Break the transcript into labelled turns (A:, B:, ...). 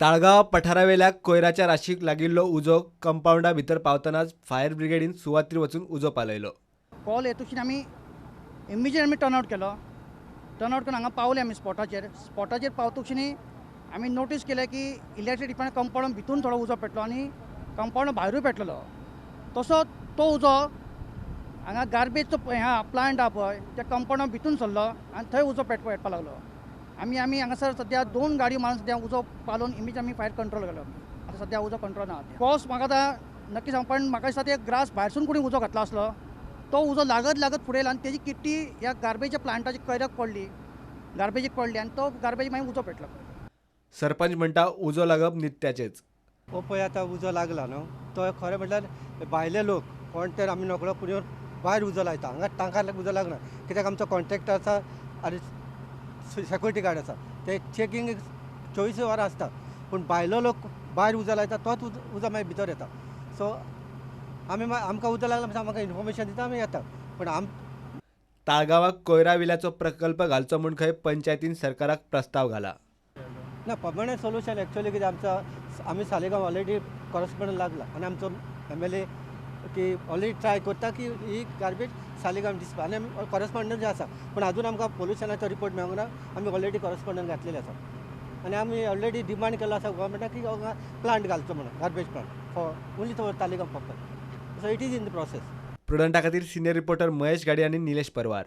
A: ताळगांव पठारावेल्या कोयराच्या राशीक लागिल्लो उजो कंपाऊंडा भितर पावतनाच फायर ब्रिगेडीन सुवातीर वचून उजो पालयलो.
B: कॉल येतुशीन आमी इमिजिएट आमी टर्नआउट केलो. टर्नआउट करून हांगा पावले आमी स्पॉटाचेर. स्पॉटाचेर पावतुशीनी आमी नोटीस केलें की इलेक्ट्रीक डिपार्टमेंट कंपाऊंड भितून थोडो उजो पेटलो आनी कंपाऊंड भायरूय पेटलेलो. तसो तो उजो हांगा गार्बेजचो ह्या प्लांट आहा पळय त्या कंपाऊंडा भितून सरलो आनी थंय उजो पेटपाक लागलो. आमी आमी हांगासर सद्या 2 गाडयो मारून सद्या उजो पालोवन इमिजिएट आमी फायर कंट्रोल केलो. आतां सद्या उजो कंट्रोल ना. कॉज म्हाका आतां नक्की सांग, पण म्हाका दिसता ते ग्रास भायरसून कोणी उजो घातलो आसलो, तो उजो लागत लागत फुडें आनी तेजी किट्टी ह्या गार्बेजच्या प्लांटाची कैरक पडली, गार्बेजीक पडली आनी तो गार्बेज मागीर उजो पेटलो.
A: सरपंच म्हणटा उजो लागप नित्याचेच.
C: हो पळय आतां उजो लागला न्हू, तो खरें म्हटल्यार भायले लोक कोण तर आमी नकळो पूण भायर उजो लायता. हांगा तांकां उजो लागना कित्याक आमचो कॉन्ट्रॅक्टर आसा आनी सेक्युरिटी गार्ड आसा, ते चेकींग 24 वरां आसता. पूण भायलो लोक भायर उजो लायता तोच उजो मागीर भितर येता. सो आमी आमकां उजो लागला म्हणल्यार आमकां इन्फॉर्मेशन दिता, आमी येता. पूण
A: ताळगांवाक कोयरा विल्याचो प्रकल्प घालचो म्हूण खंय पंचायतीन सरकाराक प्रस्ताव घाला.
C: ना, पर्मनंट सोल्युशन एक्चुअली कितें आमचो आमी सालिगांव ऑलरेडी कॉरस्पोंडंट लागला आनी आमचो MLA की ऑलरेडी ट्राय करता की ही गार्बेज सालिगांव दिसपा आनी आमी कॉरस्पोंडंट जे आसा, पूण अजून आमकां पोल्युशनाचो रिपोर्ट मेळूंक ना. आमी ऑलरेडी कॉरस्पोंडंट घातलेले आसा आनी आमी ऑलरेडी डिमांड केल्लो आसा गव्हर्मेंटाक की प्लांट घालचो म्हणून, garbage plant for only for Taleigao purpose. So it is in the process.
A: प्रुडंटा खातीर सिनियर रिपोर्टर महेश गाडी आनी निलेश परवार.